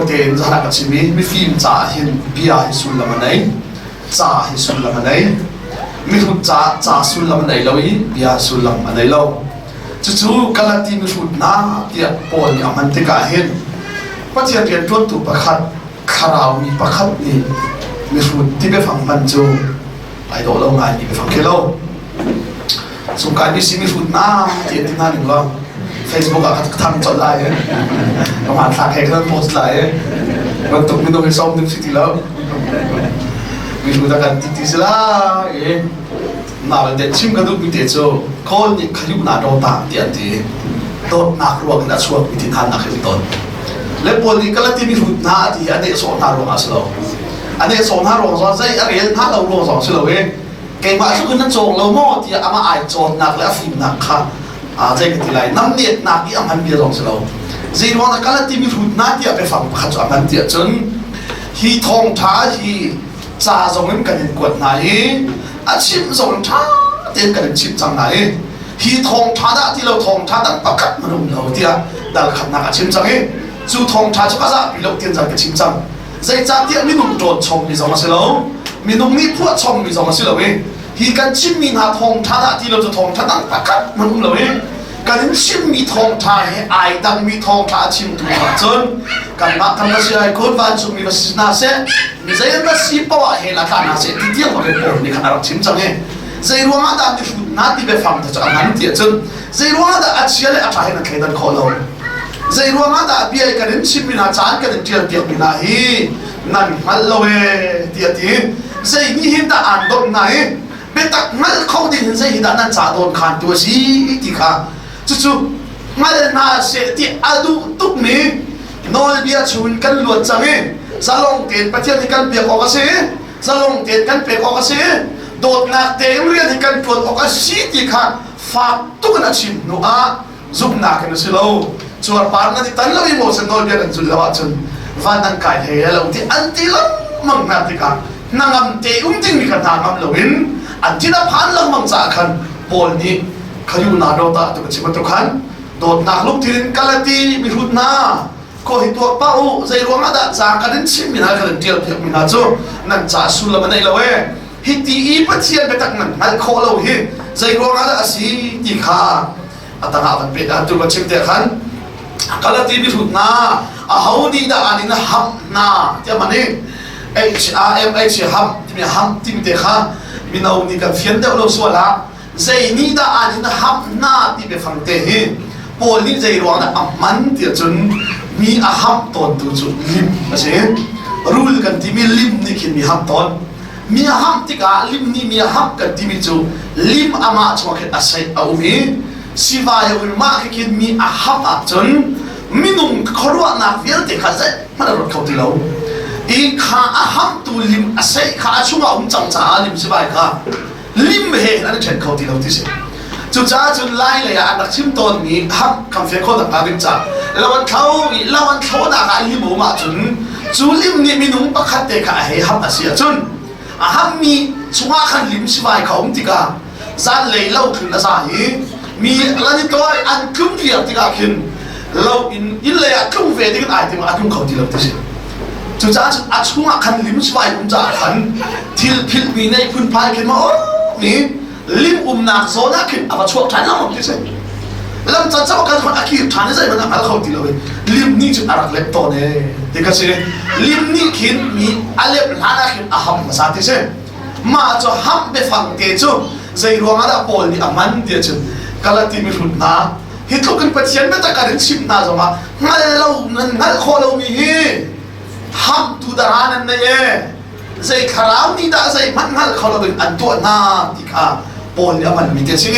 Tawi tein zahnak ka chim i mifim caah hin bia hi sullam a nei, ca hi sullam a nei. Mihrut caah ca sullam a nei lo i bia sullam a nei lo. Cucu Galati mihrut hna tiah Paul nih a hman tikah hin Pathian rianṭuantu pakhat, thlarau mi pakhat nih mihrut ti biafang hman cu ai dawh lo ngai mi biafang khi lo. Sungkai mi si mihrut na ti an ti hna ning lo. Facebook ah ka thang colh lai i ka hmanthlak he kan post lai i bantuk minung hi som ding si ti lo. Mihrut a kan ti ti si lai i na te chim ka duh mi te cu Kawl nih khayu na do ta ti an ti. Dawtnak ruang in a chuak mi thinhannak hi ton. Le Paul nih Galati mihrut hna a ti hi a nehsawh hna ruang ah si lo. A nehsawh hna ruang zong zei a rel hna lo ruang zong si lo i keimah tluk in na cawng lo maw tiah amah ai cawnnak le a fimnak kha zei ka ti lai namnetnak i a hman bia zong si lo zei ruang dah Galati mihrut hna tiah biafang pakhat cu a hman tiah cun hi thawngṭha hi ca zong in kan in kuat hna i a chimh zong in ṭha tein kan in chimh cang hna i hi thawngṭha dah ti lo thawngṭha dang pakhat hmanh um lo tiah dal khatnak a chim cang i cu thawngṭha cu ka zahpi lo tian zan ka chim cang. Zeicahtiah minung ṭawn chommi zong a si lo, minung nih phuah chommi zong a si lo i hi kan chimmi hna thawngṭha dah ti lo cu thawngṭha dang pakhat hmanh um lo i kan in chimmi thawngṭha he ai dangmi thawngṭha a chimtu hna cun kanmah kan va si ai kun vancungmi va si hna seh mi zei an va si poah ah hell ah tla hna seh ti tiang bak in Paul nih khan a rak chim cang i zei ruangah dah mihrut hna ti biafang te cu a hman ti ahcun zei ruangah dah a chia le a ṭha he nan thleidan khawh lo? Zei ruangah dah bia kan in chimmi hna caan kan in ṭial piakmi hna hi nan hngal lo ee tiah a ti. Zei nih hin dah aan dawnh hna i biatak hngal kho ding hin zei hi dah nan ca dawnkhantu a si ti kha cucu hngal hna seh ti a duh tukmi nawlbia chungin kan luat cang i zalong tein Pathian hi kan biak awk a si zalong tein kan pek awk a si dawtnak tein rian hi kan ṭuan awk a si ti kha fak tuk in a chim hnu ah zumhnak in a si lo. Cuarpar nan i tan lo i Moses nawlbia nan zulh lo ahcun van nan kai hlei lo ti an ti lengmang hna tikah hnangam te um dingmi kha hna ngam loin an thin a phan lengmang caah khan Paul nih khayu na dawt ah tu ka chim bantuk khan dawtnak lungthin in Galati mihrut hna ko hi tuak pah u. Zei ruangah dah ca kan in chimmi hna kan in ṭial piakmi hna cu nan ca sullam a nei lo ee? Hi ti i Pathian biatak nan hngalh khawh lo hi zei ruangah dah a si ti kha a tangah van pet ah tu va chim te khan Galati mihrut hna, aho nih dah an in hamh hna tiah man i H A M H ham timi ham timi te kha mino nih kan fian deuh lo sual ah zei nih dah an in hamh hna ti biafang te hi Paul nih zei ruang dah a hman tiah cun mi a hamh tawntu cu lim a si. Rul kan timi lim nih khin mi hamh tawn. Mi a hamh tikah lim nih mi a hamh kan timi cu lim amah chungah khin a seih a um i sivai a um i mah khi khin mi a hamh ahcun minung khuaruahnak vialte kha zeihmanh a ruat kho ti lo. I kha a hamhtu lim a seih kha a chungah um cang caah lim sivai kha lim he hin an i ṭhen kho ti lo ti si. Cucaah cun Lai lei ah an rak chim tawnmi hamh kan fe khawh nakhnga ding ca lo an thlo i lo an thlawhnak ah lim a um ahcun cu lim nih minung pakhat te kha a hei hamh a si ahcun a hammi chungah khan lim sivai kha um tikah zanlei lo tlun a za i mi lan i tawi an tlum viar tikah khin lo in inn lei ah tlung ve ding in ai tim a tlung kho ti lo ti si. Cucaah cun a chungah khan lim sivai um caah khan thil philhmi nei phunphai khin ma mi lim umnak zawn ah khin a va chuak ṭhan lengmang ti si. Lam can cang kan a kir ṭhan i zeihmanh a hngal kho ti lo i lim nih cun a rak lep tawn ee ti kha si. Lim nih khin mi a lep hlan ah khin a ham hmasa ti si. Mah cu ham biafang te cu zei ruangah dah Paul nih a hman ti ahcun Galati mihrut hna, hi tluk in Pathian biatak kan in chimh hna zongah hngal lo nan hngalh khawh lomi hi hamtu dara nan nei ee. Zei thlarau nih dah zeihmanh hngal kho loin an tuah hna ti kha Paul nih a hmanmi te a si.